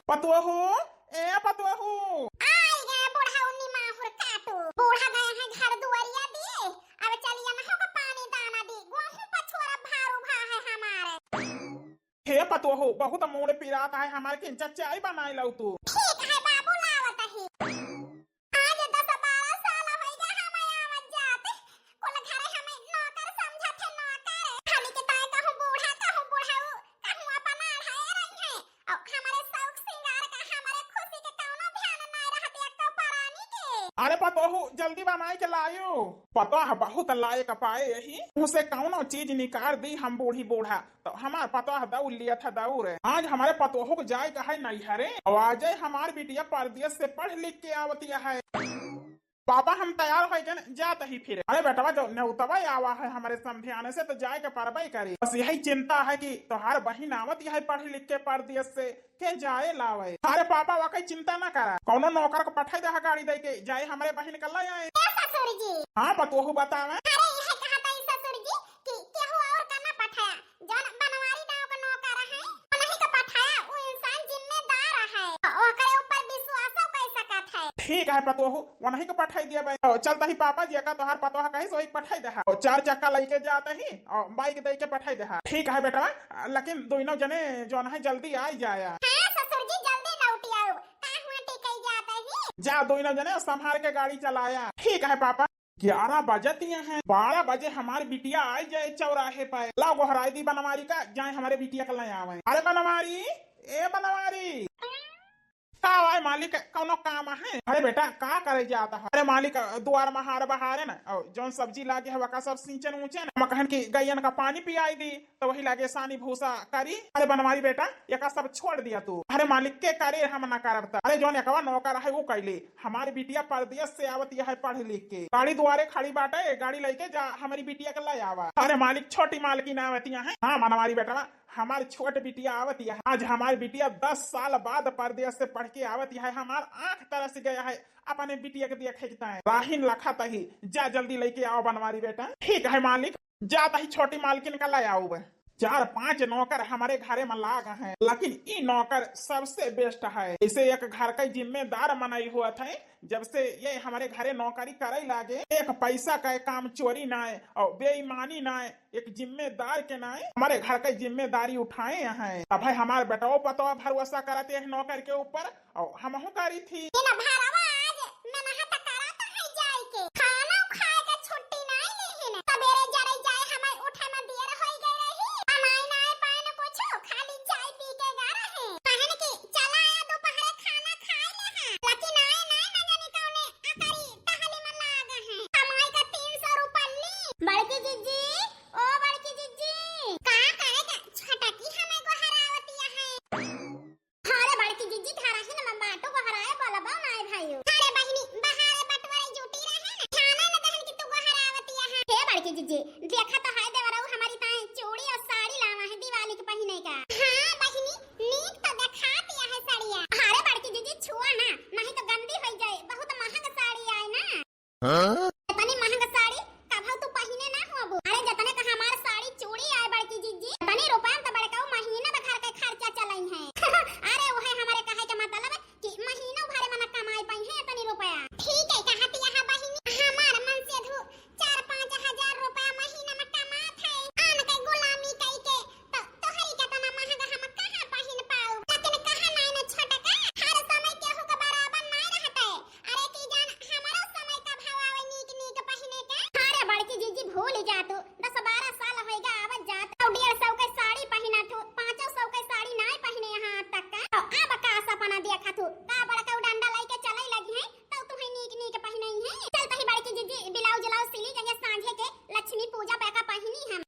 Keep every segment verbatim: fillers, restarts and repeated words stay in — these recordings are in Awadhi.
पतोहू, ए पतोहू। आई गए बुढ़ऊ निमाहुर काटू। बूढ़ा गए हैं घर दुआरिया दिए, अब चलिया नहो का पानी दाना दी, गोहूं पछोरा भारू भा है हमारे। हे पतोहू, बहुत मूड़ पिरात है हमारे, किंचा चाय बनाई लऊ तू। ठीक है बाबू, लावत ही। आज दस बारह साल होइगा हमें आवत जात। कुल घरे हमें नौकर समझत है, नौकर। खाली के ताए कहूँ बूढ़ा, कहूँ बुढ़ऊ, कहूँ अपन अढ़ाए रही है। और हमारे शौक सिंगार का, हमारे खुशी के कौनो ध्यान नहीं रहत एको परानी के। अरे पतोहू, जल्दी बनाए के लायो। पतोह बहुत लायक पाए यही, उसे कौनो चीज निकाल दी हम बूढ़ी बूढ़ा। तो हमार पतोह दौड़ लिया था दौड़। आज हमारे पतोहू को जाए का है नैहरे, और आज हमार बिटिया परदेस से पढ़ लिख के आवतिया है। पापा, हम तैयार हो गए, जात ही फिर। अरे बेटवा, जो नेउतवा आवा है हमारे समधियाने से, तो जाए के परबे करे। बस यही चिंता है कि तोहार बहिन आवतिया है पढ़ लिख के परदेस से, के जाए लावे। अरे पापा, वाकई चिंता ना करा, कौनो नौकर को पठाई दे गाड़ी दे के, जाए हमारे बहिन का ले आए। ए ससुर जी। हाँ पतोहू, बतावे। अरे यह कहा था ससुर जी कि केहू और का ना पठाया, जौन बनवारी नाव का नौकर है, उन्हीं का पठाया, वो इंसान जिम्मेदार है, ओकरे ऊपर विश्वासो कर सकत है। ठीक है पतोहू, उन्हीं का पठाई दिया भाई। और चलता ही पापा जी का तोहार पतोह कहीं सोई पठाई दे, और चार चक्का लेके जाता ही और बाइक दे के पठाई दे। ठीक है बेटवा, लेकिन दोनों जने जौन है जल्दी आ जाया। हाँ ससुर जी, जल्दी लौट आओ, का हुआ टिकई जाता ही। जा दोनों जने संभाल के गाड़ी चलाया। ठीक है पापा। ग्यारह बजतिया हैं, बारह बजे हमार बिटिया आई जाए चौराहे पे। ला गोहराई दी बनवारी का, जाए हमारे बिटिया के ले आवे। अरे बनवारी, ए बनवारी। का आए मालिक, कौनो काम है? अरे बेटा, का करे जाता है? अरे मालिक, दुआर महार बहारे न, और जौन सब्जी लागे है वका सब सींचन ऊंचन, हम कहन कि गैयन का पानी पियाई दी। तो वही लागे सानी भूसा करी। अरे बनवारी बेटा, एका सब छोड़ दिया तू। अरे मालिक के करे, हम ना करब त। अरे जौन एकवा नौकर है वो कैले। हमारी बिटिया परदेस से आवत है पढ़ लिख के। गाड़ी दुआरे खड़ी बाटे, गाड़ी लेके जा हमारी बिटिया के ले आवा। अरे मालिक, छोटी मालकिन आवतिया है। हाँ बनवारी बेटवा, हमारी छोट बिटिया आवत है। आज हमारी बिटिया दस साल बाद परदेस से पढ़ के आवत है। हमार आँख तरस गया है अपने बिटिया के देखे के ताए। राहिन लखत ही, जा जल्दी लेके आओ बनवारी बेटा। ठीक है मालिक। जात ही छोटी मालकिन का ले आउब। चार पांच नौकर हमारे घरे में लाग हैं, लेकिन ई नौकर सबसे बेस्ट है। इसे एक घर का जिम्मेदार मनई हुआ था, जब से ये हमारे घरे नौकरी करे लागे, एक पैसा का काम चोरी नाय और बेईमानी नाय, एक जिम्मेदार के नाय हमारे घर का जिम्मेदारी उठाए हैं। अब है हमारे बेटवा पतवा भरोसा करते हैं नौकर के ऊपर, और हमहू करी थी। इन भरवा आज मेहनत करत है जाए के। खाना खाए के छुट्टी नाई लिहिन। सबेरे जरे जाए हमें उठे में देर होई गई रही। बनाई नाई पाइन कुछ, खाली चाय पी के गा रहे। कहन कि चला आया दोपहरे खाना खाए ले हैं। लेकिन आए नाई न जाने कौने अकरी टहली में लाग हैं। कमाई का तीन सौ रुपया ली। बड़की जिज्जी, ओ बड़की जिज्जी। का करे के छटकी हमें गोहरावतिया है। अरे बड़की जिज्जी, घरही न में बाटू, बहराए बोलबो नाय भाइयो। अरे बहिनी, बहारे बटवारे जुटी रहे न, ध्यान न दहन कि तू बहरावतिया है। हे बड़की जिज्जी, देखा तो है देवरऊ हमारी ताए चूड़ी और साड़ी लावा है दिवाली के पहिने का। हाँ बहिनी, नीक तो देखातिया है साड़िया। अरे बड़की जिज्जी, छुआ ना, नहीं तो गंदी होई जाए, बहुत महंग साड़ी आए ना। हाँ? इतनी महंग साड़ी कभऊ तू पहिने ना होबू। अरे जतने का हमार साड़ी चूड़ी आए बड़की जिज्जी, इतनी रुपया में तो बड़काऊ महीना भर के खर्चा चलाई है। अरे वह हमारे कहे के मतलब कि महीनों भर में ना कमाई पाई है इतनी रुपया। ठीक है, कहत यहाँ बहिनी, हमार मन से धू चार पाँच हजार रुपया महीना में कमात है, आन के गुलामी कई के तो तोहरी केतना महंगा हम कहाँ पहिन पाउब? लेकिन कहा नाई न छोटका, हर समय केहू के बराबर नाई रहते। अरे की जान हमरो समय कब आवे नीक नीक पहिने के। अरे बड़की जिज्जी भूल जा तू, दस बारह साल होइगा आवत जात। और डेढ़ सौ के साड़ी पहिना थू, पाँचों सौ के साड़ी नाई पहिने यहाँ आज तक का। तो अब का सपना देखा थू, का बड़का डंडा लेके चले लगी है, तो तुम्हें नीक नीक पहिने है। चल तही बड़की जिज्जी ब्लाउज उलाउज सिली, जइया सांझे के लक्ष्मी पूजा पे का पहिनी हम।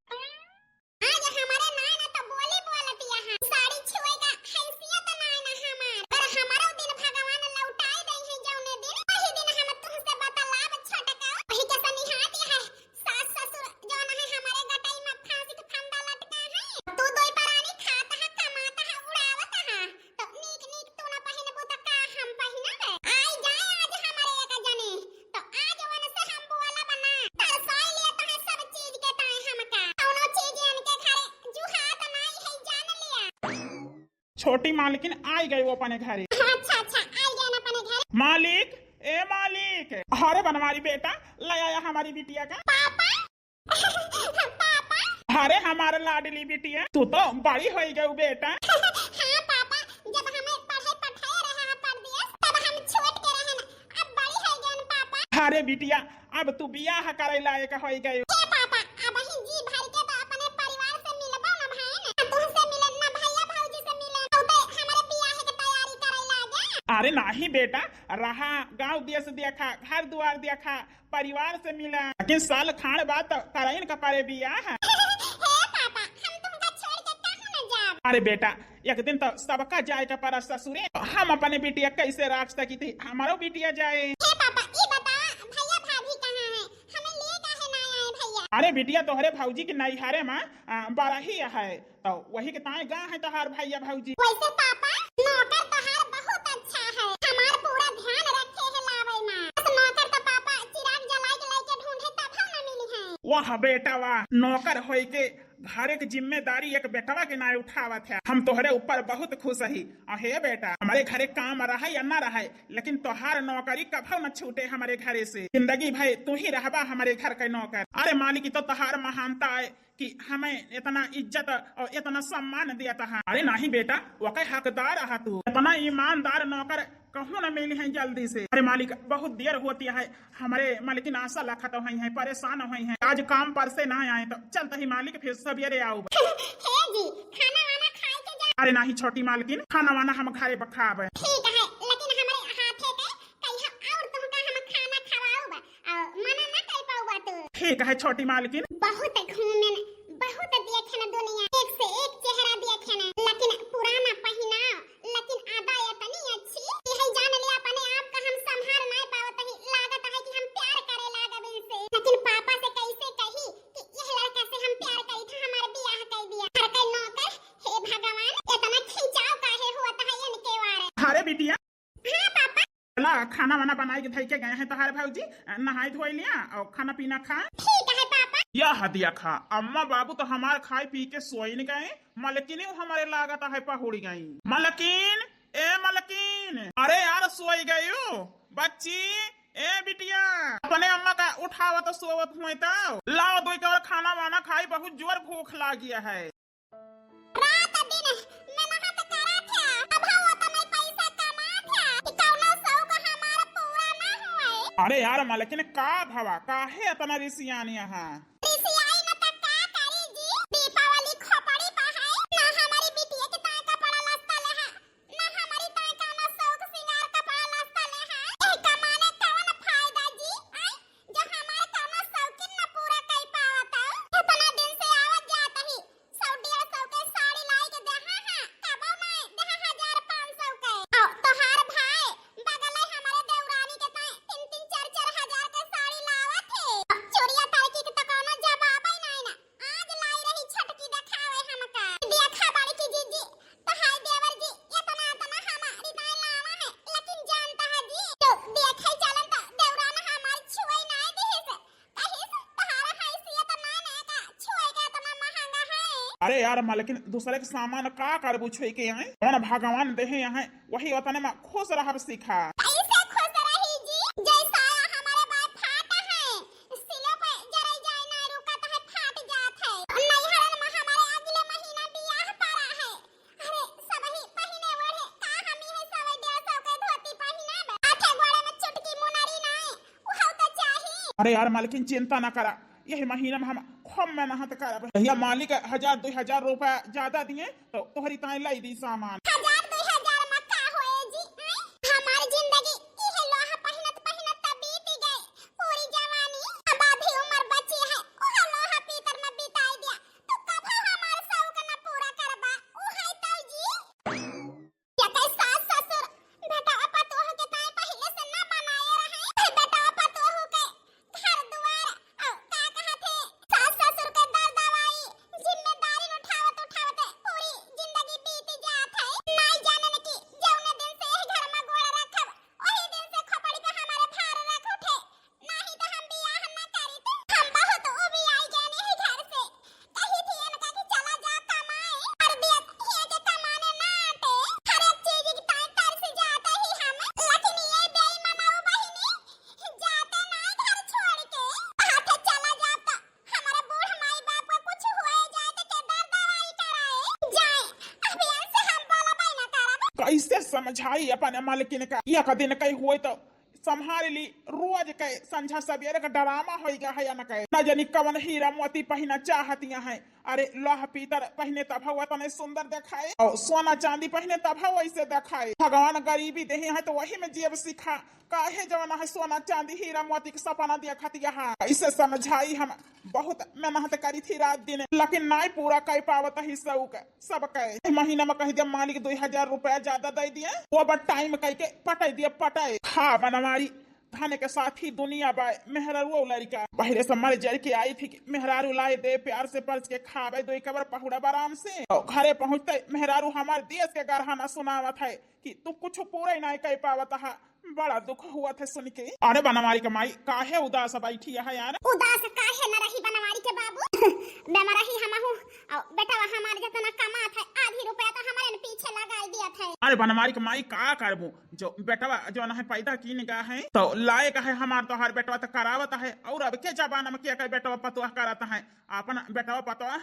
आज हमारे नाय ना तो बोली बोलतिया है। साड़ी छुए का हैसियत नाय ना हमार। पर हमारो दिन भगवान लौटाए दई है जौने दिन, वही दिन हम तुमसे बतलाब छोटका। वही के सनिहात है सास ससुर जौन है छोटी मालकिन आई गई वो अपने घरे। अच्छा, अच्छा, आई गए ना अपने घरे। मालिक, ए मालिक, अरे बनवारी बेटा, ले आया हमारी बिटिया का। पापा, पापा। अरे हमारे लाडली बिटिया, तू तो बड़ी होई गई बेटा। हाँ पापा, जब हमें पढ़े पढ़ाए रहा है परदेस, तब हम छोट के रहे ना, अब बड़ी होई गए ना पापा। अरे बिटिया, अब तू बियाह करे लायक होई गई। ए पापा, अब ही जी भर के तो अपने परिवार से मिलबो ना भाई ना, तुमसे मिले ना भैया भौजी से मिले, तू तो हमारे बियाह के तैयारी करे लागे। अरे नाही बेटा, रहा गाँव देश देखा, घर दुआर देखा, परिवार से मिला, लेकिन साल खान बाद तो करइन का परे बियाह। हे पापा, हम तुमका छोड़ के कहूँ न जाब। अरे बेटा, एक दिन तो सबका जाए का परा ससुरे, हम अपने बिटिया कैसे राख सकी थी, हमारो बिटिया जाए। हे पापा, ई बतावा, भैया भाभी कहाँ है? हमें लिए काहे ना आए भैया? अरे बिटिया, तोहरे भौजी के नैहरे में, आ, बरही है, तो वही के ताए गा है तोहार भैया भौजी। वैसे पापा, नौकर तोहार बहुत अच्छा है, हमार पूरा ध्यान रखे है लावे में। बस नौकर तो पापा चिराग जलाए के लेके ढूंढे तब हम ना मिली हैं। वाह बेटा वाह, नौकर होई के घर एक जिम्मेदारी एक बेटवा के नाय उठावत है। हम तोहरे ऊपर बहुत खुश ही। अहे बेटा, हमारे घरे काम रहे या ना रहे, लेकिन तोहार नौकरी कभो न छूटे हमारे घरे से। जिंदगी भर तू ही रहबा हमारे घर के नौकर। अरे मालिक, ई तो तोहार महानता है कि हमें इतना इज्जत और इतना सम्मान दिया था। अरे नहीं बेटा, वके हकदार रहा तू। इतना ईमानदार नौकर कहूँ न मिली हैं जल्दी से। अरे मालिक, बहुत देर होती है, हमारे मालकिन आशा लखत हुई हैं, परेशान हुई हैं, आज काम पर से ना आए तो चलत ही मालिक फिर सवेरे आउब। हे जी, खाना वाना खाए के जा। अरे नाही छोटी मालकिन, खाना वाना हम घरे पर खाब। ठीक है, लेकिन हमारे हाथे के कहिया और तुमका हम खाना खवाउब, और मना ना कर पाउबा तू। ठीक है छोटी मालकिन। बहुत घूमेन, बहुत देखेन दुनिया, एक से एक चेहरा देखेन, लेकिन पुराना पहिनाव, लेकिन अदा इतनी अच्छी कि है जान लिया अपने आप का हम संभाल नहीं पावत ही, लागत है कि हम प्यार करे लागब इनसे। लेकिन पापा से कैसे कही कि यह लड़का से हम प्यार करी था, हमारे बियाह कर दिया। घर के नौकर, हे भगवान, इतना खिंचाव काहे हुआ था इनके वारे? अरे बिटिया। हाँ पापा। चला खाना वाना बनाए के धई के गए हैं तोहार भौजी, नहाई धोई लिया और खाना पीना खा। ठीक है पापा। यह देखा, अम्मा बाबू तो हमार खाए पी के सोइन गए, मलकिनी हमारे लागत है पहुड़ी गई। मलकिन, ए मलकिन, अरे यार सोई गयू बच्ची, ए बिटिया, अपने अम्मा का उठावत सोवत हुए तो लाओ दो और खाना वाना खाई, बहुत जोर भूख लागी है। रात दिन मेहनत करत है, अब हम उतना पैसा कमात है कि कौनो शौक हमार पूरा ना हुए। अरे यार मलकिन, का भवा, काहे इतना रिसियानी है? रिसियाई न त का करी जी, दीपावली खोपड़ी पर है, ना हमारी बिटिया के ताए कपड़ा लत्ता ले है, ना हमारी ताए कौनो शौक सिंगार कपड़ा लत्ता ले है। एह कमाने कौन फायदा जी? आय, जो हमार कौनो शौकीन न पूरा कर पावत है। इतना दिन से आवत जात ही, सौ डेढ़ सौ के साड़ी लाई के देहा है, कबो नहीं देहा हजार पाँच सौ के। और तोहार भाई बगले हमारे देवरानी के ताए तीन तीन चार चार हजार के साड़ी लावत है। चोरिया तरकी के तो कौनो जवाब ही नहीं ना। आज लाई रही छोटकी देखावे हमका। देखा बड़की जीजी, तोहार देवर जी इतना इतना हमारी ताए लावा है, लेकिन जानता है जी, जो देखे चलन तो देवरान हमार छुए नहीं दिहिस। कहिस, "तोहार हैसियत नाय ना का, छुए के इतना महंगा है।" अरे यार मलकिन, दूसरे के सामान का करबू छुए के आए? कौन भगवान देहे यहाँ, वही वतन में खुश रहब सीखा। कैसे खुश रही जी? जैसा हमारे बाय फाट है, सिलो पे जरे जाए ना रुकत है, फाट जात है। नैहरन में हमारे अगले महीना बियाह पड़ा है। अरे, सबही पहिने ओढ़े, का हम इहे सवा डेढ़ सौ के धोती पहिनब? हाथे गोड़े में चुटकी मुनरी नाई, उहउ तो चाही। अरे यार मालकिन, चिंता ना करा, यही महीना में हम खूब मेहनत करब। भैया मालिक हजार दुई हजार रुपया ज्यादा दिए तो तोहरी ताई लाई दी सामान। हजार दुई हजार में का होए जी? आय, हमार जिंदगी इहे लोहा पहिनत पहिनत त बीत गए, पूरी जवानी, अब आधी उम्र बची है, उहे लोहा पीतर में बिताई दिया। तो कभो हमार शौक न पूरा करबा, उ है तो जी। या कहे सास ससुर, बेटवा पतोह के ताई पहिले से न बनाए रहे। ए बेटवा पतोह के घर दुआर, औ का कहत है, सास ससुर के दर दवाई, जिम्मेदारी उठावत उठावत पूरी जिंदगी बीत जात है। नाई जाने न समझाई अपन मालकिन का, एक दिन कई हुए तो संभाल ली। रोज के संझा सबेरे का ड्रामा होई गा है, या न कहे, न जानी कवन हीरा मोती पहिना चाहतिया है। अरे, लोह पीतर पहिने तब हवा तने सुंदर देखाए, और सोना चांदी पहिने तब हवा वैसे देखाए। भगवान गरीबी देहे हैं तो वही में जेब सिखा, काहे जवाना है सोना चांदी हीरा मोती के सपना देखतिया है। ऐसे समझाई हम, बहुत मेहनत करी थी रात दिन, लेकिन नाई पूरा कर पावत ही शौक सबके। महीना में कह दिया मालिक दो हजार रुपया ज्यादा दे दिए, वो अब टाइम कह के पटाई दिया, पटाई। हाँ बनवारी, धन के साथ ही दुनिया बाय। मेहरारू और लड़का बहरे से मर जर के आई थी कि मेहरारू लाए दे, प्यार से परस के खावे दो एक बार पहुड़ा आराम से। और घरे पहुँचते मेहरारू हमार देश के गरहाना सुनावत है कि तू कुछ पूरा ही नहीं कर पावत है। बड़ा दुख हुआ था सुन के। अरे बनवारी के माई, काहे उदास बैठी है यार? उदास काहे न रही बनवारी के बाबू? बेमरही हमहू, और बेटवा हमार जितना कमात है, आधी रुपया तो हमारे न पीछे लगाई दिया था। अरे बनवारी के माई, का करबू, जो बेटवा जो न है पैदा कीन गा है, तो लायक है हमार तोहार बेटवा तो करावत है। और अब के जमाना में के कर बेटवा पतोह करत है, अपन बेटवा पतोह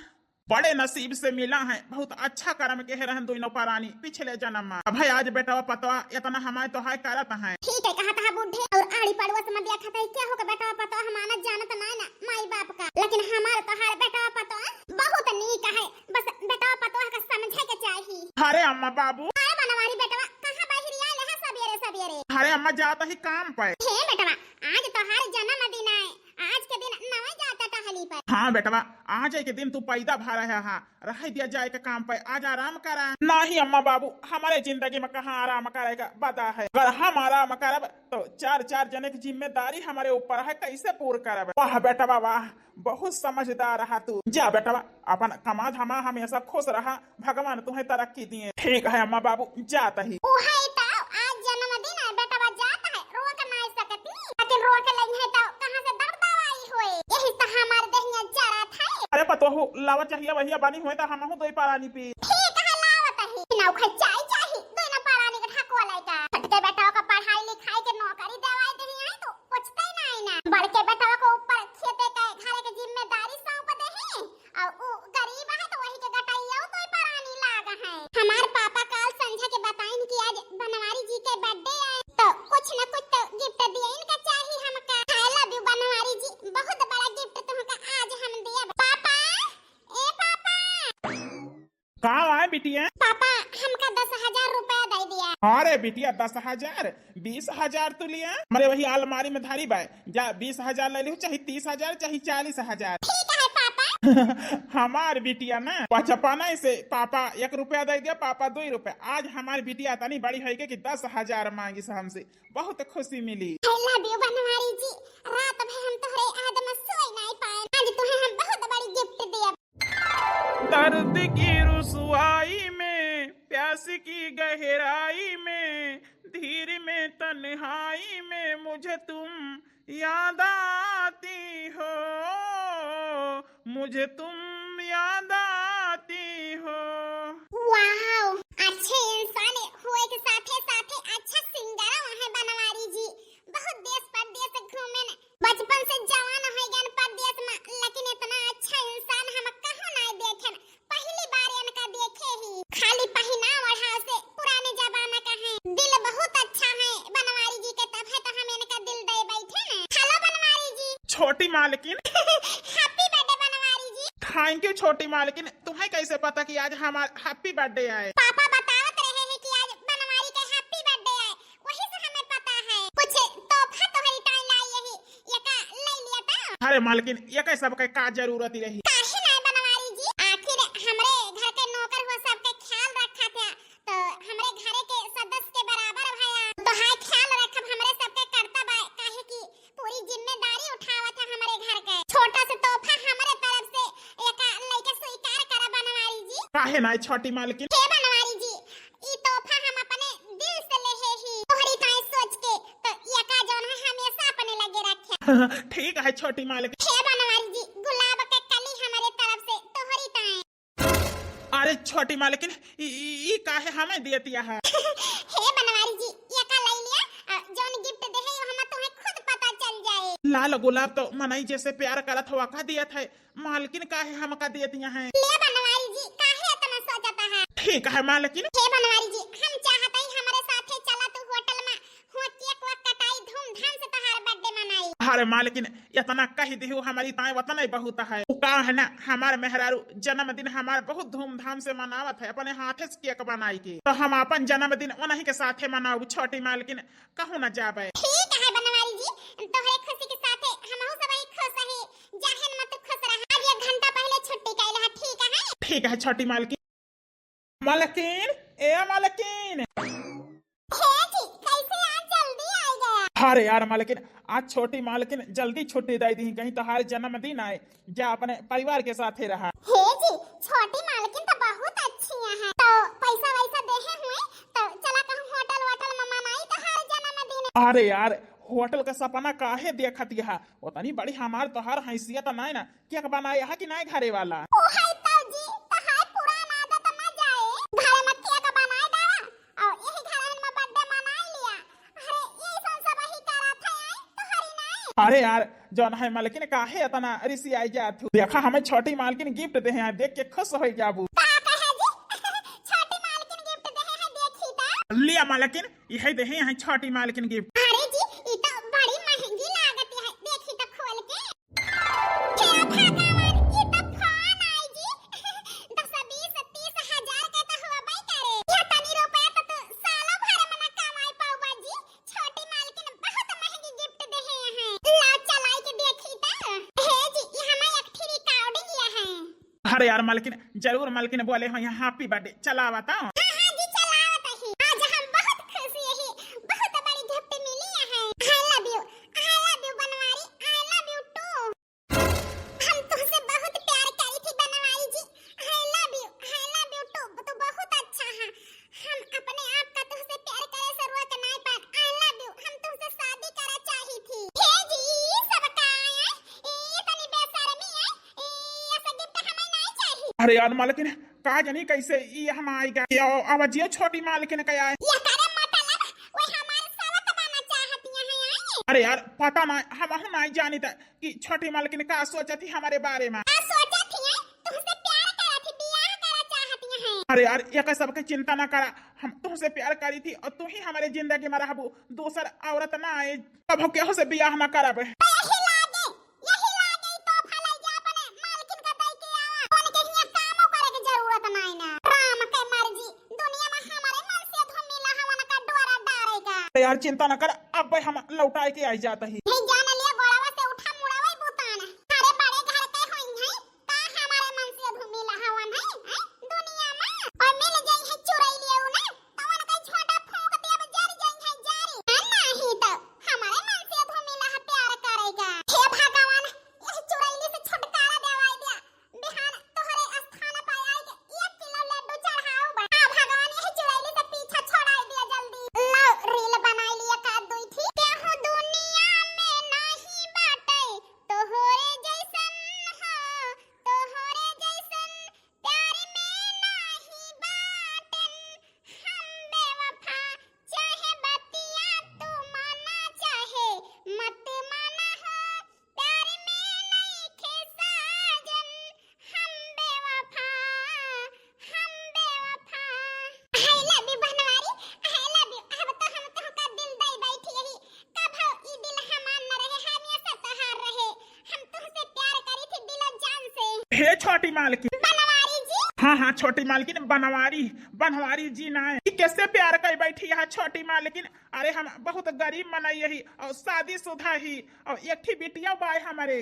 बड़े नसीब से मिला है, बहुत अच्छा कर्म के रहन दोनों परानी पिछले जन्म में। अब है आज बेटवा पतवा इतना हमारे तोहार करत है। ठीक है, कहा था बूढ़े, और आड़ी पड़ोस में देखा था क्या हो के बेटवा पतवा हमारा जानत ना ना माई बाप का, लेकिन हमारे तोहार बेटवा पतवा बहुत नीक है, बस बेटवा पतवा का समझे के चाही। अरे अम्मा बाबू। अरे बनवारी बेटवा, कहाँ बाहर आए है सबेरे सबेरे? अरे अम्मा जात ही काम पे। हे बेटवा, आज तोहार जन्मदिन है, आज के दिन नवे जाता टहली पर। हाँ बेटवा, आज के दिन तू पैदा भा रहा है, रह दिया जाए के काम पे, आज आराम करा। नहीं अम्मा बाबू, हमारे जिंदगी में कहाँ आराम करेगा, बदा है। अगर हम आराम करब तो चार चार जने की जिम्मेदारी हमारे ऊपर है, कैसे पूर करब? वाह बेटवा वाह, बहुत समझदार रहा तू। जा बेटवा, अपन कमा धमा हमेशा खुश रहा, भगवान तुम्हें तरक्की दिए। ठीक है अम्मा बाबू, जात ही। उहे तो आज जन्मदिन है, बेटवा जात है, रोक नाई सकती, लेकिन रोक लेंगे तो कहाँ से दर्द दवाई होए? यही तो हमार देहिया जरत है। अरे पतोहू, लावा चाहिए वही बनी हुए तो हमहू दो ही परानी पी। ठीक है, लावत ही। ना उखा चाय चाही, दो ना परानी के ढाकवा लाइका। छोटके बेटवा का पढ़ाई लिखाई के नौकरी देवाई देही है तो पूछते ही नहीं ना। बड़के बेटवा के ऊपर खेते के घरे के जिम्मेदारी सौंप देही। और ऊ गरीब है तो वही के गटैया तो परानी लाग है। हमार पापा काल संझा के बताइन कि आज बनवारी जी के बर्थडे है, तो कुछ न कुछ तो गिफ्ट दिए इनका चाही हमका। I love you बनवारी जी, बहुत बड़ा गिफ्ट तुमका आज हम दिया। पापा, ए पापा। का आए बिटिया? पापा, हमका दस हजार रुपया दे दिया। अरे बिटिया, दस हजार, बीस हजार तू लिया, हमारे वही अलमारी में धारी बाय। जा, बीस हजार ले लिहू, चाहे तीस हजार, चाहे चालीस हजार। ठीक है पापा। हमार बिटिया ना बचपन से पापा एक रुपया दे दिया, पापा दो रुपया। आज हमार बिटिया इतनी बड़ी है कि दस हजार मांगी से हमसे, बहुत खुशी मिली। I love you बनवारी जी, रात भर हम तोहरे याद में सोई नहीं पाए, आज तुम्हें हम बहुत बड़ी गिफ्ट दिया। दर्द की रुसवाई में, प्यास की गहराई में, धीर में तन्हाई में मुझे तुम याद आती हो, मुझे तुम याद आती हो। वाओ, अच्छे इंसान होए के साथे साथे अच्छा सिंगर है बनवारी जी। बहुत देश परदेश घूमे न, बचपन से जवान हो गए परदेश में, लेकिन इतना अच्छा इंसान हम कहूँ नहीं देखे। पहली बार इनका देखे ही। खाली पहिना ओढ़ा से पुराने जमाना का है। दिल बहुत अच्छा है बनवारी जी के, तब है तो हम इनका दिल दे बैठे हैं। Hello बनवारी जी। छोटी मालकिन। Happy birthday बनवारी जी। Thank you छोटी मालकिन। तुम्हें कैसे पता कि आज हमार happy birthday आए? पापा बतावत रहे हैं कि आज बनवारी के happy birthday आए, वही से हमें पता है। कुछ तोहफा तोहरी ताई लाई यही, ये का ले लिया था? अरे मालकिन, ये का सब का, का जरूरत ही रही? काहे ना बनवारी जी, आखिर हमरे घर के नौकर हुआ सबके ख्याल रखा था, तो हमरे घरे के सदस्य के बराबर भया, तो हाय ख्याल रखब हमरे सबके कर्तव्य है, काहे कि पूरी जिम्मेदारी उठावत है हमरे घर के। छोटा से तोहफा हमरे तरफ से एका लइके स्वीकार करा बनवारी जी। काहे ना छोटी मालकिन? हे बनवारी जी, ई तोहफा हम अपने दिल से लेहे ही, तोहरी ताई सोच के, तो एका जौन है हमेशा अपने लगे रखे। ठीक है छोटी मालकिन। हे बनवारी जी, गुलाब के कली हमरे तरफ से तोहरी ताई। अरे छोटी मालकिन, ई, ई, ई काहे हमें दिए दिया है? हे बनवारी जी, ये का ले लिया? आ, जौन गिफ्ट दे है, वो हम तुम्हें खुद पता चल जाए। लाल गुलाब तो मनई जैसे प्यार करत हुआ का दिया था, मालकिन काहे हमका दिए दिया है? ले बनवारी जी, काहे इतना सोचता है? ठीक है मालकिन। हे बनवारी जी, हम चाहते ही हमारे अरे मालकिन, इतना कहि दिहु, हमरी ताईं वतनइ बहुत है। उ का है ना, हमार मेहरारू जन्मदिन हमार बहुत धूमधाम से मनावत है, अपने हाथे से केक बनाई के। तो हम अपन जन्मदिन उन्हीं के साथे मनाउब छोटी मालकिन, कहूँ न जाबे। ठीक है बनवारी जी, तोहरे खुशी के साथे हमहू सबही खुश ही। जाहे न मत खुश रहा। आज एक घंटा पहिले छुट्टी कइल हा, ठीक है? ठीक है छोटी मालकिन। मालकिन, ए मालकिन। हे जी, कैसे आज जल्दी आ गया? अरे यार मालकिन, आज छोटी मालकिन जल्दी छुट्टी दइ दी, कहीं तोहार जन्मदिन आए, जा अपने परिवार के साथे रहा। हे जी, छोटी मालकिन तो बहुत अच्छी है, तो पैसा वैसा देहे हुए, तो चला कहूँ होटल वोटल में मनाई तोहार जन्मदिन। अरे यार, होटल का सपना काहे देखत यहा? उतनी बड़ी हमार तोहार हैसियत नाय ना, केक बनाए हा कि नाय घरे वाला? ओ हाय तब जी, तोहार पुरान आदत ना जाए, घरे में केक बनाए डाला और यही घर में बर्थडे मनाई लिया। अरे, ये सब सब ही करत है, आई तो हरी नाय। अरे यार, जौन है मालकिन काहे इतना रिसियाई जात हो? देखा हमें छोटी मालकिन गिफ्ट देहे हैं, देख के खुश होइ जाबू। का कहे जी? छोटी मालकिन गिफ्ट देहे हैं, देखी ता। लिया मालकिन, यही देहे हैं छोटी मालकिन गिफ्ट। अरे जी, ई तो बड़ी महंगी लागत है, देखी तो खोल के। हे भगवान, ई तो फोन आई जी। दस, बीस, तीस हजार के तो होबे करे। यह तनी रुपया तो तू सालों भर में ना कमाई पाउबा जी। छोटी मालकिन बहुत महंगी गिफ्ट देहे हैं। ला चलाई के देखी ता। हे जी, ई हमार एक ठे रिकॉर्डिंग यह है। अरे यार मालकिन, जरूर मालकिन बोले हो यहाँ हैप्पी बर्थडे, चलावा तो। हाँ, हाँ जी, चलावत ही। आज हम बहुत खुश यही, बहुत बड़ी गिफ्ट मिली है। I love you, I love you बनवारी, I love you too। हम तुहसे बहुत प्यार करी थी बनवारी जी। I love you, I love you too। तू बहुत अच्छा है। हम अपने आप का तुहसे प्यार करे से रोक नाय पाए। I love you। हम तुहसे शादी करा चाही थी। हे जी, सब का है? ए, तनी बेशर्मी है। ए, ऐसा गिफ्ट हमें नाय चाही। अरे यार मालकिन, का जानी कैसे ई हम आइगा। यो, अब जियो छोटी मालकिन का आए। ये करे मतलब, वो हमार सवत बना चाहती है, आई? अरे यार, पता ना, हम नाय जानी था। कि छोटी मालकिन का सोचत ही हमरे बारे में। का सोचत ही, तुहसे प्यार करत ही, बियाह करा चाहत ही। अरे यार, एकर सबके चिंता ना करा, हम तुहसे प्यार करी थी और तू ही हमरे जिंदगी में रहबू, दूसर औरत ना आए, अब हम केहू से बियाह ना करब। तो यही लागे, यही लागे ई तोहफा लइके अपने मालकिन का दई के आवा, उनके हियां कामो करे के जरूरत नाई ना। राम के मर्जी, दुनिया में हमरे मन से अधो मिला है, उनका डोरा डारे का। अरे यार, चिंता ना कर, अब हम लौटाए के आई जात ही। हे जान लिया, गोड़वा से उठा मुड़ावे बुतान। अरे बड़े घर के होई है, का हमारे मन से अधो मिला हवन है, हैं? दुनिया में। और मिल जाई है चुरैलिया उ ना, तो उनका झोंटा फूंक दे, अब जर जाई है जारी। है नाही तो हमारे मन से अधो मिला है प्यार करेगा। हे भगवान, यह चुरैली से छुटकारा देवाई दिया। बिहान तोहरे स्थान पर आए के एक किलो लड्डू चढ़ाओ बा। हाँ भगवान, यही चुड़ैली से पीछा छोड़ाई दिया जल्दी। लो, रील बनाई लिया का दुई थी। केहू दुनिया में नाही बाटे तोहरे जैसन, हाँ, तोहरे जैसन प्यार में नाही बाटन हम बेवफा। चाहे बतिया तू माना, चाहे मत माना हो, प्यार में नइखे साजन, हम बेवफा, हम बेवफा। I love you बनवारी, I love you। अब तो हम तोहका दिल दई बैठी यही, कभो ई दिल हमार न रहे, हमेशा तोहार रहे। हम तुहसे प्यार करी थी दिलो जान से। हे छोटी मालकिन। बनवारी जी। हाँ, हाँ, छोटी मालकिन, बनवारी, बनवारी जी ना। ई कैसे प्यार कर बैठी यहाँ छोटी मालकिन? अरे हम बहुत गरीब मनई ही और शादीशुदा ही और एक ही बिटिया बाय हमरे।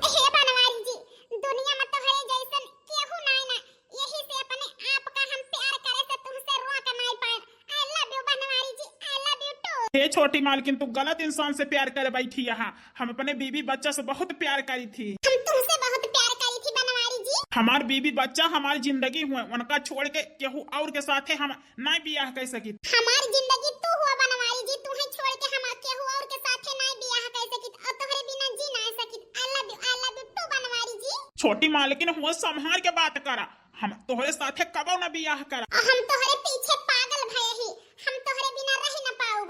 हे बनवारी जी, दुनिया में तोहरे जैसन केहू नाय ना, यही से अपने आप का हम प्यार करे से तुहसे रोक नाय पाए। I love you बनवारी जी, I love you too। हे छोटी मालकिन, तू गलत इंसान से प्यार करे बैठी यहाँ। हम अपने बीवी बच्चा से बहुत प्यार करी थी। हम तुहसे बहुत प्यार करी थी बनवारी जी। हमार बीवी बच्चा हमार जिंदगी हुए, उनका छोड़ के केहू और के साथे हम नाय बियाह कर सकित। हमार जिंदगी तू हुआ बनवारी जी, तुहे छोड़ के हम केहू और के साथे नाय बियाह कर सकित और तोहरे बिना जी नाय सकित। I love you, I love you too बनवारी जी। छोटी मालकिन हुआ, संभार के बात करा, हम तोहरे साथे कबो ना बियाह करा। हम तोहरे पीछे पागल भए ही, हम तोहरे बिना रह न पाउब।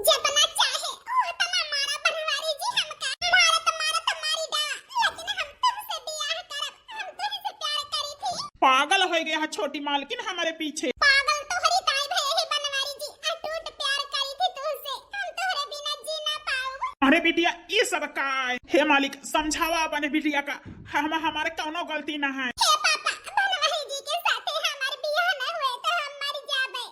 जितना चाहे उतना मारा बनवारी जी हमका, मारत मारत मारी डा, लेकिन हम तुमसे बियाह करब, हम तुमसे प्यार करी थी। पागल हो गया है छोटी मालकिन हमारे पीछे। पागल तोहरी ताई भए ही बनवारी जी, अटूट प्यार करी थी तुमसे, हम तोहरे बिना अब का? हे मालिक, समझावा अपने बिटिया का, हम, हमारे कौनो गलती ना है। हे पापा, बनवारी जी के साथे हमार बियाह ना हुए तो हम मर जाबे,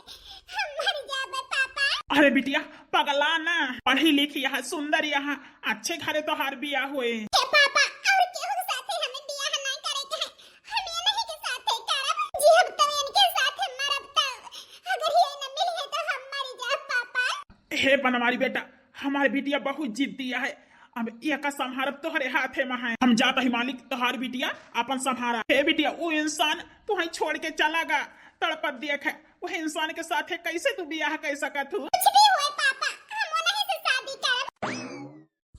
हम मर जाबे पापा। अरे बिटिया, पगला ना, पढ़ी लिखी यहाँ, सुंदर यहाँ, अच्छे घरे तोहार बियाह होए। हे पापा, और केहू के साथे हमें बियाह ना करे के है, हम ये नहीं के साथे करब, जियब तो इनके साथे मरब तो, अगर ये न मिली है तो हम मर जाब पापा। हे बनवारी बेटा, हमार बिटिया बहुत जिद्दी है, अब एका संभारब तोहरे हाथे में है। हम जात ही मालिक, तोहार बिटिया अपन संभारा। हे बिटिया, वो इंसान तुहई छोड़ के चला गा, तड़पत देख है, वह इंसान के साथे कैसे तू बियाह कर सकत हूँ? कुछ भी होए पापा, हम उन्हीं से शादी करब।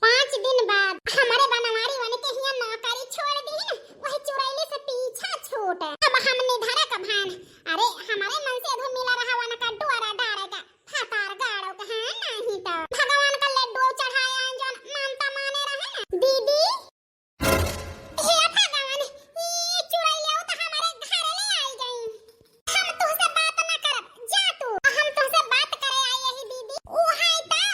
पाँच दिन बाद हमारे बनवारी वन के हिया नौकरी छोड़ दी ना, वही चुड़ैली से पीछा छूट। अब हमने धरा का भान, अरे हमारे मन से अधू मिला रहा वन का डोरा डारेगा। हतार गाड़ो के हैं, नहीं तो भगवान का लड्डू चढ़ाए हैं, जौन मानता माने रहे ना। दीदी, हे भगवान, ई चुड़ैलिया तो हमारे घर ले आई गई। हम तुहसे बात ना करब, जा तू। हम तुहसे बात करे आई यही दीदी। ऊ है तो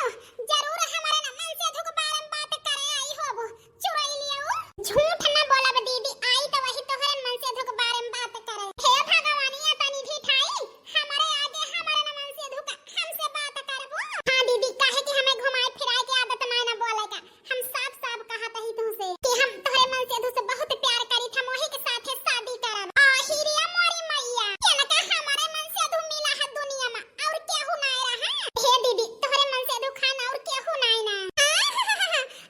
जरूर हमारे ना मन से अधू के बारे में बात करे आई होबो। चुड़ैलिया, झूठ ना बोलब दीदी, आई तो वही तोहरे मन से अधू के बारे में बात करे। हे भगवान, ये तनी ढिठाई, हमारे आगे हमारे ना मन से अधू का हमसे बात करबो। हाँ दीदी, काहे कि हमें घुमाए फिराए के आदत ना है ना बोले का। हम साफ साफ कहत ही तुहसे कि हम तोहरे मन से अधू से बहुत प्यार करी, हम वही के साथे शादी करब। आ हिरिया मोरी मैया, इनका हमारे मन से अधू मिला है दुनिया में, और केहू ना रहा। हे दीदी, तोहरे मन से अधू खान और केहू ना ना।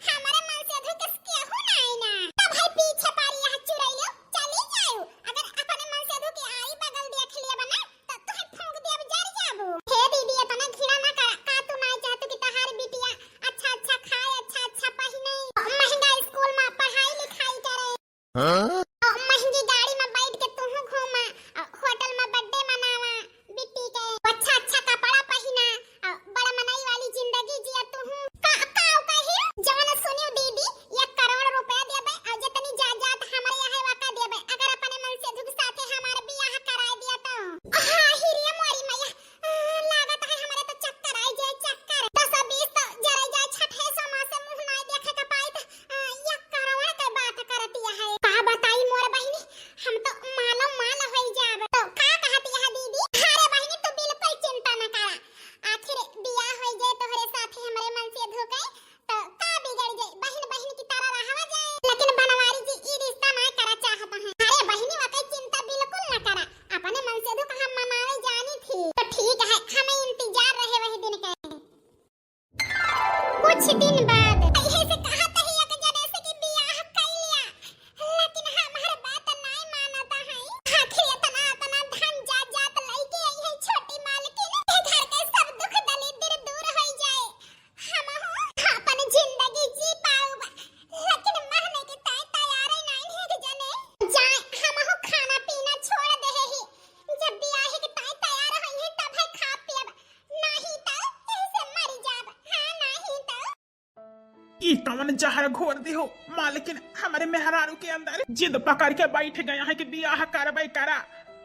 हमारे मन से अधू के केहू ना ना। तब है पीछे पारी यहाँ चुड़ैलो, चली जाओ। अगर अपने मन से अधू के आई बगल देख लिया बना, तो तुहे फूंक दिया, जर जाबू। हे दीदी, इतना घृणा ना करा। का तू ना चाहतू कि तहार बिटिया अच्छा अच्छा खाए, अच्छा अच्छा पहिने, महंगा स्कूल में पढ़ाई लिखाई करे, हाँ? महंगी गाड़ी में बैठ के तुहू घूमा, होटल में बर्थडे मनावा बिट्टी के, अच्छा अच्छा कपड़ा पहिना, बड़ा मनई वाली जिंदगी जिया तुहू। का, का कही? जवन सुनियो दीदी, एक करोड़ रुपया देबे, और जितनी जायदाद हमारे यहाँ है, वका देबे, अगर अपने मन से अधू के साथे हमार बियाह कराए दिया तो। हाँ, हिरिया मोरी मैया, आ, लागत है हमरे तो चक्कर आई जाए, चक्कर। दस बीस तो जरे जाए, छठे समा से मुँह नाई देखे के पाई तो, आ, एक करोड़ के बात करतिया है। का बताई मोर बहिनी, हम तो मालो माल होई जाब। तो का कहतिया है दीदी? अरे बहिनी, तू बिल्कुल चिंता न करा, आखिर बियाह होई जाए तोहरे साथे हमरे मन से अधू के, तो का बिगड़ जाए, बहिन बहिन की तरह रहवा जाए। लेकिन बनवारी जी ई रिश्ता ना करा चाहत हैं। अरे बहिनी, वके चिंता बिल्कुल ना करा, अपने मन से अधू का हम मनावे जानी थी। तो ठीक है, हमें इंतजार रहे वही दिन के। कुछ दिन बाद ऐसे से कहत ही एक जने से कि बियाह कर लिया, लेकिन हमार बात नाय मानता है। आखिर इतना, इतना धन जायदाद लइके आई है छोटी मालकिन, ए घर के सब दुख दलिद्र दूर होई जाए, हमहू अपन जिंदगी जी पाउब, लेकिन माने के ताय तैयार ही नहीं है कि जने जाए, हमहू खाना पीना छोड़ दे ही, जब बियाह के ताय तैयार होई है तब है खा पियब, नहीं तो यही से मर जाब। हाँ, नहीं तो। ई कवन जहर घोर दे हो मालकिन, हमरे मेहरारू के अंदर जिद पकड़ के बैठ गया है कि बियाह करबे करा।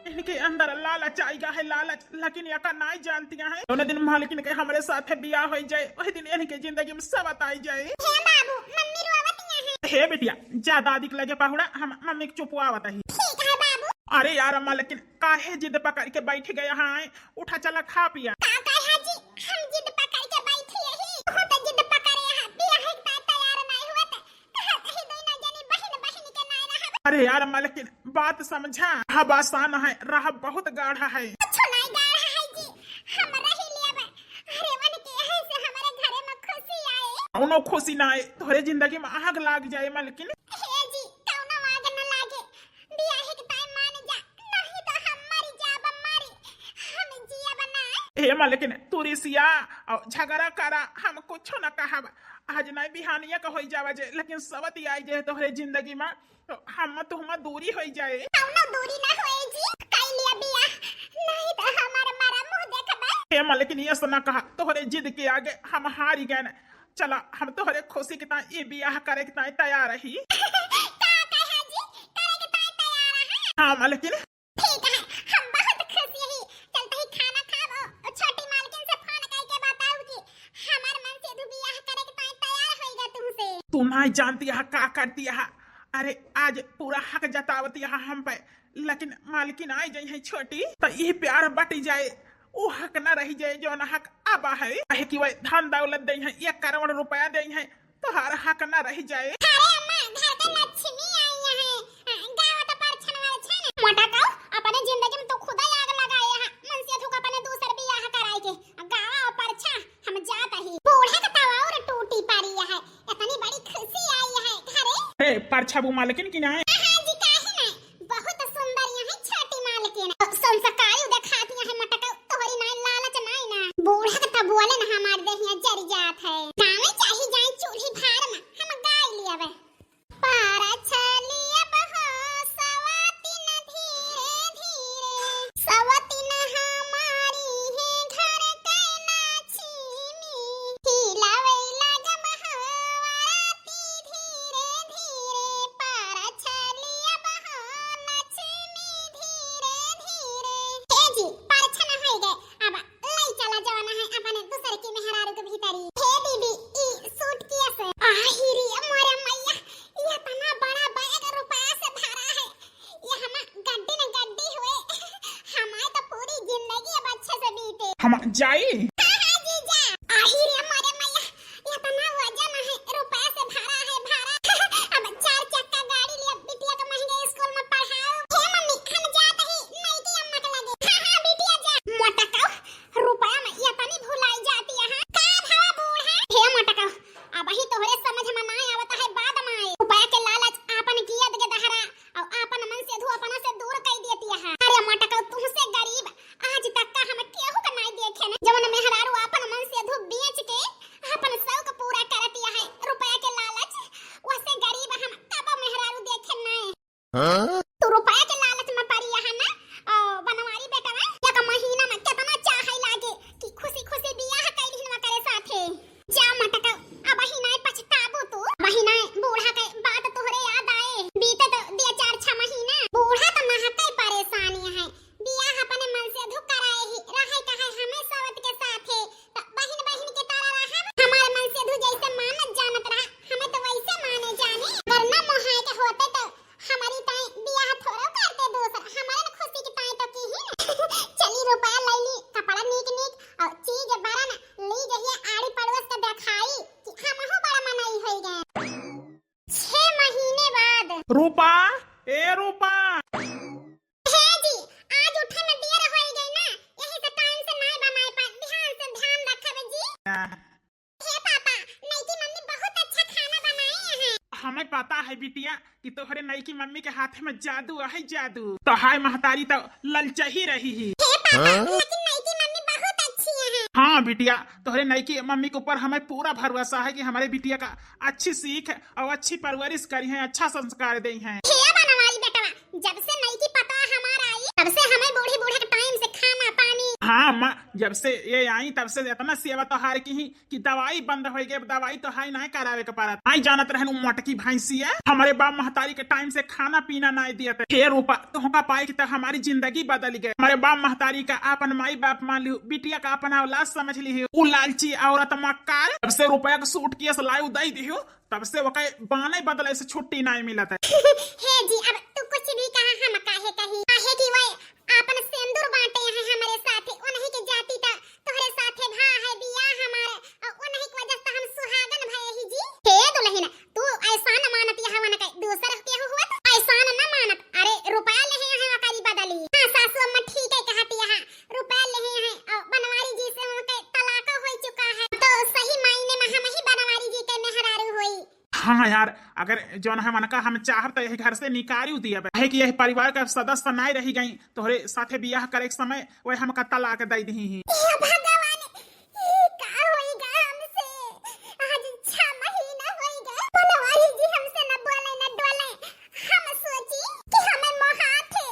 इनके अंदर लालच आइगा है, लालच, लेकिन एका नाय जानतिया है। जौने दिन मालकिन के हमरे साथे बियाह होई जाए, वही दिन इनके जिंदगी में सबत आई जाए। हे बाबू, मम्मी रोवतिया है। हे बिटिया, जा दादी के लगे पहुड़ा, हम मम्मी के चुपवावत ही। ठीक है बाबू। अरे यार मालकिन, काहे जिद पकड़ के बैठ गया है? उठा चला खा पिया। का कहे जी, हम जिद पकड़ के बैठी यही। बहुत जिद पकड़े हैं, बियाह के तैयार नहीं हुआ त कहा कहीं दोनों जनी बहिन बहिन के नाय रहब। अरे यार मालकिन, बात समझा, रहब आसान है, रहब बहुत गाढ़ा है। कुछ नहीं गाढ़ा है जी, हम रही लेब। अरे वन के यही से हमारे घरे में खुशी आए। कौनो खुशी ना आए, तोहरे जिंदगी में आग लाग जाए मालकिन। हे जी, कौनो आग न लागे, बियाह के ताय मान जा, नहीं तो हम मर जाब, मरी, हम जियब ना। हे मालकिन, तू रिसिया और झगड़ा करा, हम कुछ न कहब। आज नहीं बिहानिया का होई जावा जे, लेकिन सवत आई जे तोहरे जिंदगी में, तो हम तुहमा दूरी होई जाए। कौनो दूरी ना होए जी, कई लिया बियाह, नहीं तो हमार मरा मुंह देखबे। हे मालकिन, ये सना कहा, तोहरे जिद के आगे हम हारी गए न। चला, हम तोहरे खुशी के ताई ई बियाह करे के ताई तैयार रही। का कहा जी, करे के ताई तैयार है? हाँ मालकिन। ठीक है, हम बहुत खुश यही। चलते ही खाना खाबो और छोटी मालकिन से फोन करके बताऊ कि हमार मन से अधू बियाह करे के ताई तैयार होइगा तुमसे। तू तू नाहीं जानती है का करती है। अरे आज पूरा हक जतावती है हम पे, लेकिन मालकिन आई जाई है छोटी, तो ई प्यार बट जाए, वो हक ना रह जाए जौन हक अब है। काहे कि वह धन दौलत दे है, एक करोड़ रुपया दे है, तोहार हक ना रह जाए। अरे अम्मा, घर के लक्ष्मी आई है, गावत परछन वरछन। मोटा कहू, अपने जिंदगी में तू खुदा आग लगाए है, मनसेधू का अपने दूसर बियाह कराए के। गावा और परछा, हम जात ही। बूढ़ा का तवा और टूटी पड़ी है, इतनी बड़ी खुशी आई है घरे। ए, परछा बू मालकिन की ना? हाँ, हाँ जी, काहे ना? बहुत सुंदर यहाँ छोटी मालकिन। संस्कारी देखाती है मटक, तोहरी नाई लालच नाई ना। बूढ़ा के तब बोले ना हमार देहिया जर जात है। गावे चाही जाए चूल्ही भार में, हम गाय लियावे। पारा छलिया बहो सवतिन धीरे धीरे, सवतिन हमारी है घर के लक्ष्मी। हिलावे लागम हवाती धीरे धीरे, पारा छलिया बहो लक्ष्मी धीरे धीरे। हे जी, परछन होइ गए, अब लई चला जवन है अपने दूसर की मेहरारू के भीतरी। हे दीदी, ई सूटकेस। आही रे मोरे मैया, ये इतना बड़ा बैग रुपया से भरा है। ये हम गड्डी न गड्डी हुए। हमारे तो पूरी जिंदगी अब अच्छे से बीते। हम जाई? हाँ, हाँ, जीजा। आही रे मोरे मैया, इतना वजन है, रुपया से भरा है, भरा। अब चार चक्का गाड़ी लिया, बिटिया के महंगे स्कूल में पढ़ाओ। हे मम्मी, हम जात ही नईकी अम्मा के लगे। हाँ, हाँ, बिटिया जा। मोटका, रुपया में इतनी भुलाई जाती है, हाँ? का भवा बूढ़ा? हे मोटका, अबही तोहरे समझ में ना आवत है, बाद में आए। रुपया के लालच आपन कियत के दहरा और आपन मनसेधू अपना से दूर कई देती है। अरे मोटका, तुमसे गरीब आज तक का हम केहू के नाई देखे न, जवन मेहरारू आपन मनसेधू बेच के आपन शौक पूरा करतिया है, रुपया के लालच, वैसे गरीब हम कबो मेहरारू देखे नाई। हाँ? तू रुपया के लालच में पड़ी है ना, ओ बनवारी बेटवा, एक महीना में कितना चाहे लागे कि खुशी खुशी बियाह कई दिनवा करे साथे। जा मटका, अबही नाई पछताबू तू, अबही नाई बूढ़ा के बात तोहरे याद आए, बीते तो दिया चार छह महीना, बूढ़ा तो महकई परेशानी है, बियाह अपने मनसेधू कराए ही, रहे कहे हमें सवत के साथे, त बहिन बहिन के तरह रहब। हमार मनसेधू जैसे मानत जानत रहा, हमें तो वैसे माने जाने। अगर न मोहाए के होते तो हमारी ताई बियाह थोड़ो करते दूसर, हमारे न खुशी की ताई तो की ही न। चली रुपया लैली, कपड़ा नीक नीक और चीज बरन ली जहिया आड़ी पड़ोस के देखाई कि हमहू बड़ा मनई होई गए। छह महीने बाद। रूपा, ए रूपा। हे जी, आज उठे में देर होई गई ना, यही से टाइम से नाय बनाए पाए। ध्यान से ध्यान रखबे जी। हाँ। हे पापा, नईकी मम्मी बहुत अच्छा खाना बनाए हैं। हमें पता है बिटिया कि तोहरे नईकी मम्मी के हाथ में जादू है, जादू। तो हाय महतारी तो ललचही रही ही। हे पापा, हाँ? लेकिन नईकी मम्मी बहुत अच्छी है। हाँ बिटिया, तोहरे नईकी मम्मी के ऊपर हमें पूरा भरोसा है कि हमारे बिटिया का अच्छी सीख और अच्छी परवरिश करी है, अच्छा संस्कार दे है। हे बनवारी बेटवा, जब से नईकी पतवा हमार आई, तब से हमें बूढ़ी बूढ़े के टाइम से खाना पानी। हाँ अम्मा, जब से ये आई तब से इतना सेवा तोहार की ही कि दवाई बंद हो गई, अब दवाई तो हाई नाय करावे के पड़त। आई जानत रहनु मोटकी भैंसी है, हमारे बाप महतारी के टाइम से खाना पीना नाय दियत। हे रूपा, तोहका पाए के तो हमारी जिंदगी बदल गए। हमारे बाप महतारी का आपन माई बाप मान लियो, बिटिया का अपन औलाद समझ लियो। उ लालची औरत मक्कार, जब से रुपया के सूटकेस लाए उदई दियो, तब से ओके बाने बदले से छुट्टी नाय मिलत है। हे जी, अब तू कुछ भी कहा, हम काहे कही? काहे कि वह आपन सेंदूर बांटे हैं हमारे साथे, उन्हीं के जाति त तोहरे साथे भा है बियाह हमारे, और उन्हीं की वजह से हम सुहागन भए ही जी। हे दुल्हन, तू एहसान मानत यहाँ उनके, दूसर केहू हुआ तो एहसान न मानत। अरे रुपया ले हैं ओकरी बदली। हाँ सासू अम्मा ठीक है कहती यहाँ, रुपया ले हैं और बनवारी जी से उनके तलाक हो चुका है, तो सही मायने में हम ही बनवारी जी के मेहरारू होई। हाँ यार, अगर जौन है उनका हम चाहब तो यही घर से निकालियो दियब, काहे कि यही परिवार का सदस्य नाय रही गई, तोहरे साथे बियाह करे के समय वह हमका तलाक दे दिही ही। हे भगवान, ई का होई गा हमसे? आज छह महीना होई गा, बनवारी जी हमसे न बोले न डोले। हम सोची कि हमें मोहात है।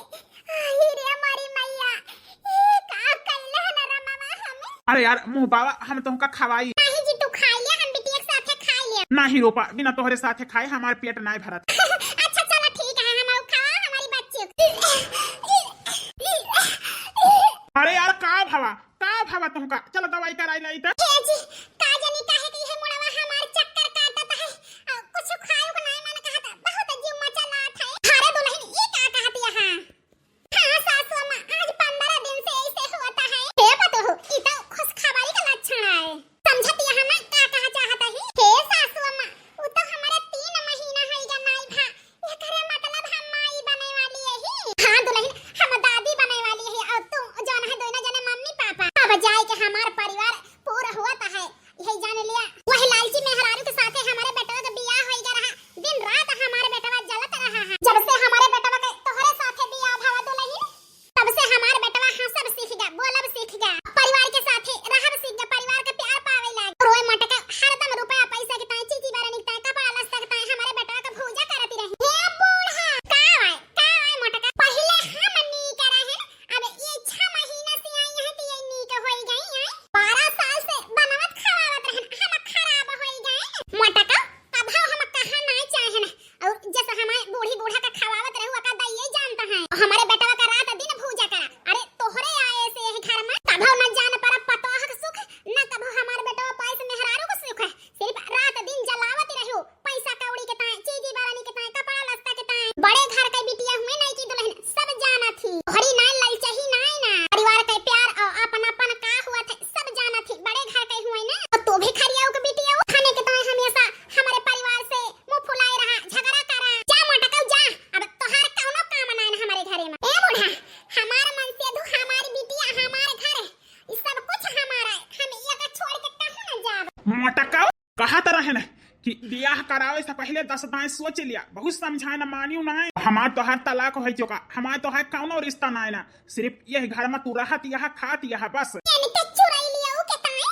आई रे हमारी मैया, ई का कैले है न रमवा हमें? अरे यार मुँह बावा, हम तुमका खवाई। नहीं जी, तू खाई लिया, हम बिटिया के साथे खाई लिया। नहीं रूपा, बिना तोहरे साथे खाए हमार पेट नाय भरत। अच्छा चलो ठीक है, हम खावा हमारी बच्ची। अरे यार का भवा, का भवा तुमका? चलो दवाई कराई लाई त। हे जी, का जानी काहे कि ये मुड़वा हमार चक्कर काटत है। आ, कुछ करावे से पहिले दस दाएं सोच लिया। बहुत समझाए ना, मानियो ना। हमार तोहार तलाक होइ चुका, हमार तोहार कौनो रिश्ता ना है ना। सिर्फ यह घर में तू रहत यह, खात यह बस। इनके चुराई लिया ऊ के ताई,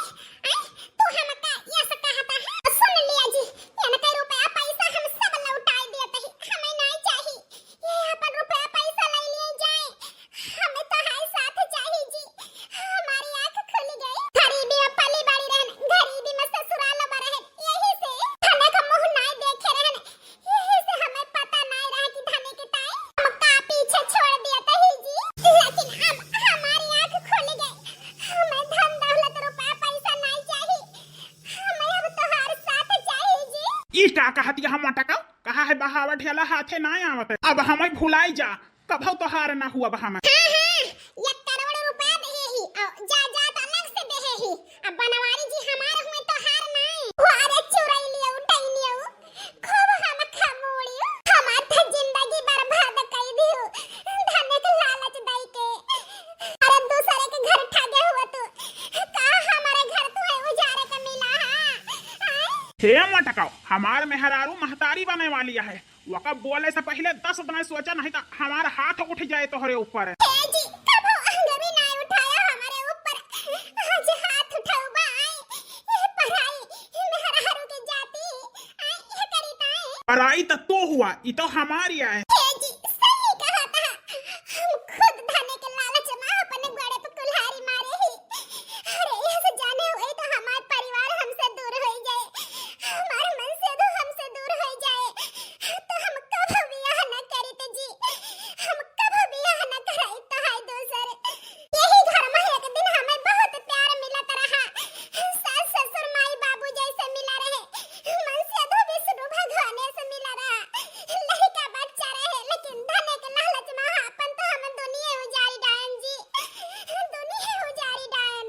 आय, तू हमका यस कहता है। सुन लिया जी, इनके रुपया पैसा हम सब लौटाई देत ही, हमें नहीं चाही। ये अपन रुपया पैसा ले लिए जाए, हमें तो हाय साथ चाही जी। हमारी आँख खुल गई। गरीबी में पली बड़ी रहन, गरीबी में ससुराल में रहन, यही से धने का मुँह नाय देखे रहन, यही से हमें पता नाय रहा कि धने के ताई हमका पीछे छोड़ दिया तही जी। लेकिन अब हमारी आँख खुल गई, हमें धन दौलत रुपया पैसा नाय चाही, हमें अब तोहार साथ चाही जी। ई का कहत यह मटका? कहा है बहावट ह्याला हाथे नाय आवत है। अब हमें भुलाई जा, कभौ तोहार ना हुआ बा हमें। हाँ, हाँ, एक करोड़ रुपया देहे ही, और जायदाद अलग से देहे ही। अब बनवारी जी हमार हुए तोहार नाय। हो अरे चुरैलियो, डैनियो, खूब हम खमोड़ियो। हमार त जिंदगी बर्बाद कई दियो, धन के लालच दई के। अरे दूसरे के घर ठागे हुआ तू, का हमारे घर तू है उजारे के मिला है? आय? हे मटकाओ, हमार मेहरारू महतारी बने वाली है। वका बोले से पहिले दस दाएं सोचा, नहीं त हमार हाथ उठ जाए तोहरे ऊपर। ए जी, कबो अंगरी ना उठाया हमारे ऊपर, आज हाथ उठाउबा। आए, ए पराई, ए मेहरारू के जाति, आए, ए करी ताए। पराई त तू हुआ, ई तो हमारी आए। ए जी, सही कहा था, हम खुद धने के लालच में अपने गोड़े पे कुल्हाड़ी मारे ही। अरे, यह से जाने हुए तो हमार परिवार हमसे दूर हो जाए, हमार मन से तो हमसे दूर हो जाए। तो हम कब बियाह न करित जी, हम कब बियाह न कराई तो है दूसर। यही घर में एक दिन हमें बहुत प्यार मिलत रहा, सास ससुर माई बाबू जैसे मिला रहे, मन से तो विष्णु भगवान से मिला रहा, लड़का बच्चा रहे, लेकिन धने के लालच में अपन तो हम दुनिया उजारी डायन जी, दुनिया उजारी डायन।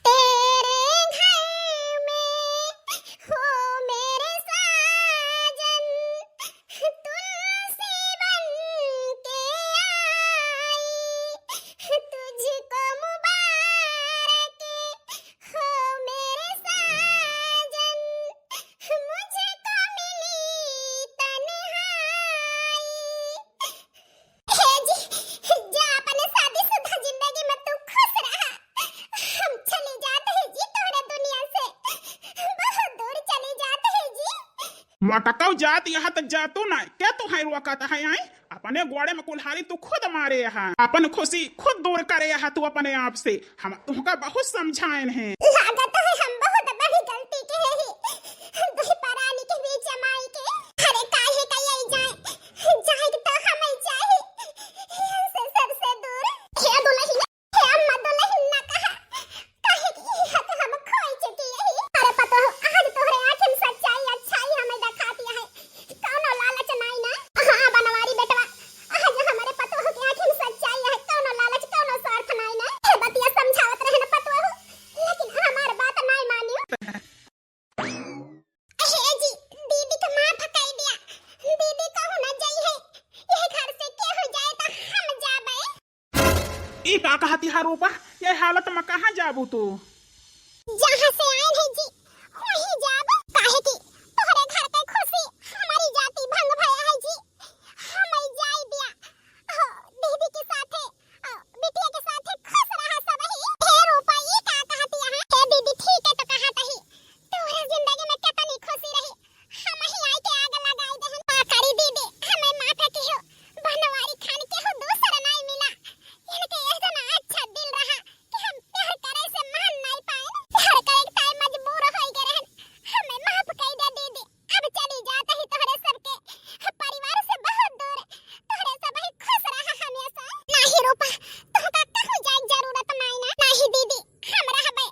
तेरे घर में हो मेरे साजन, तुलसी बन के आई, तुझको मुबारक हो मेरे साजन, मुझको मिली तन्हाई। हे जी, जा अपने शादीशुदा जिंदगी में तू खुश रहा। हम चली जात है जी तोहरे दुनिया से, बहुत दूर चली जात है जी। मटकाऊ जात यहाँ तक जा तू ना, क्या तू है रोकत है आई? अपने गोड़े में कुल्हाड़ी तू खुद मारे यहाँ, अपन खुशी खुद दूर करे यहाँ तू अपने आप से। हम तुमका बहुत समझाएन हैं। लागत है हम बहुत बड़ी गलती के ही, दुई परानी के बीच में आई के। अरे काहे का यही जाए, जाए तो हम ही चाहे, इनसे सबसे दूर। हे दुलहिन, हे अम्मा दुलहिन ना कहा, काहे कि इहाँ तो हम खोई चुकी यही। अरे पतोह, आज तोहरे आँखिन सच्चाई अच्छाई हमें दिखाती है, कौनो लालच नाई ना। हाँ बनवारी बेटवा, आज हमारे पतोह के आँखिन सच्चाई है, कौनो लालच, कौनो स्वार्थ नाई ना। हे बतिया समझावत रहे ना पतोह, लेकिन हमार बात नाई मानियो। हे जी, दीदी के माफ कई दिया, दीदी कहूँ ना जाई है, यह घर से केहू जाए तो हम जाबे। ई का कहती है रूपा, ये हालत में कहाँ जाबू तू? जहाँ से आए हैं जी, वहीं जाब। काहे कि तोहरे घर के खुशी हमारी जाति भंग भया है जी। हम जाई दिया, हो, दीदी के साथे, हो, बिटिया के साथे खुश रहा सब ही। हे रूपा, ई का कहती है? हे दीदी, ठीक है तो कहत ही। तोहरे जिंदगी में कितनी खुशी रही, हम ही आई के आग लगाई देहन। का करी दीदी, हमें माफ किहो। बनवारी खान केहू दूसर नाई मिला। इनके इतना अच्छा दिल रहा कि हम प्यार करे से मान नाई पाए। प्यार करे के ताई मजबूर होई गए रहन। हमें माफ कई दे दीदी। अब चली जात ही तोहरे सबके परिवार से बहुत दूर। तोहरे सब ही खुश रहा हमेशा। नाही रूपा, तुमका कहूँ जाए जरूरत नाई ना। नाही दीदी, हम रहबे।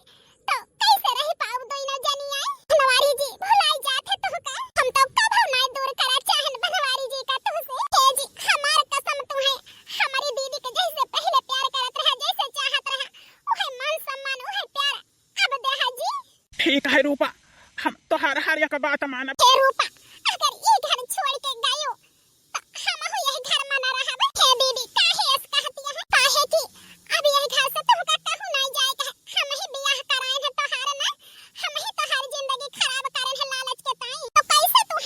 तो कैसे रही पाऊ दोनों जनी आई? बनवारी जी, भुलाई जात है तुहका। हम तो कभो नाय दूर करा चाहन बनवारी जी का तुहसे। हे जी, हमार कसम तुम्हें, हमारी दीदी के जैसे पहले प्यार करत रहा, जैसे चाहत रहा, उहे मान सम्मान, उहे प्यार अब देहा जी। ठीक है रूपा, हम तोहार हर एक बात मानब। हे रूपा, अगर ई घर छोड़ के गयो, तो हमहू यही घर में न रहब। हे दीदी, काहे ऐस कहती है? काहे कि अब यही घर से तुमका कहूँ नहीं जाए के है। हम ही बियाह कराए हैं तोहार ना, हम ही तोहार जिंदगी खराब करें हैं लालच के ताई। तो कैसे तू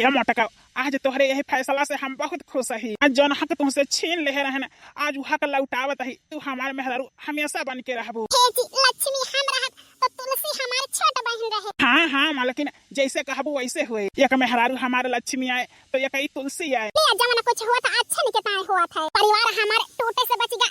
ए मोटका, आज तोहरे यही फैसला से हम बहुत खुश हई। आज जौन हक तुमसे छीन लेहे रहन, आज उ हक लौटावत हई। तू हमार मेहरारू हमेशा बन के रहबू। हे जी, लक्ष्मी हम रहब तो तुलसी हमार छोट बहिन रहे। हाँ हाँ मालकिन, जैसे कहबू वैसे होए। एक मेहरारू हमार लक्ष्मी आए तो एक ई तुलसी आए। ले, जवन कुछ हुआ था अच्छे निके ताए हुआ था। परिवार हमार टूटे से बचिगा,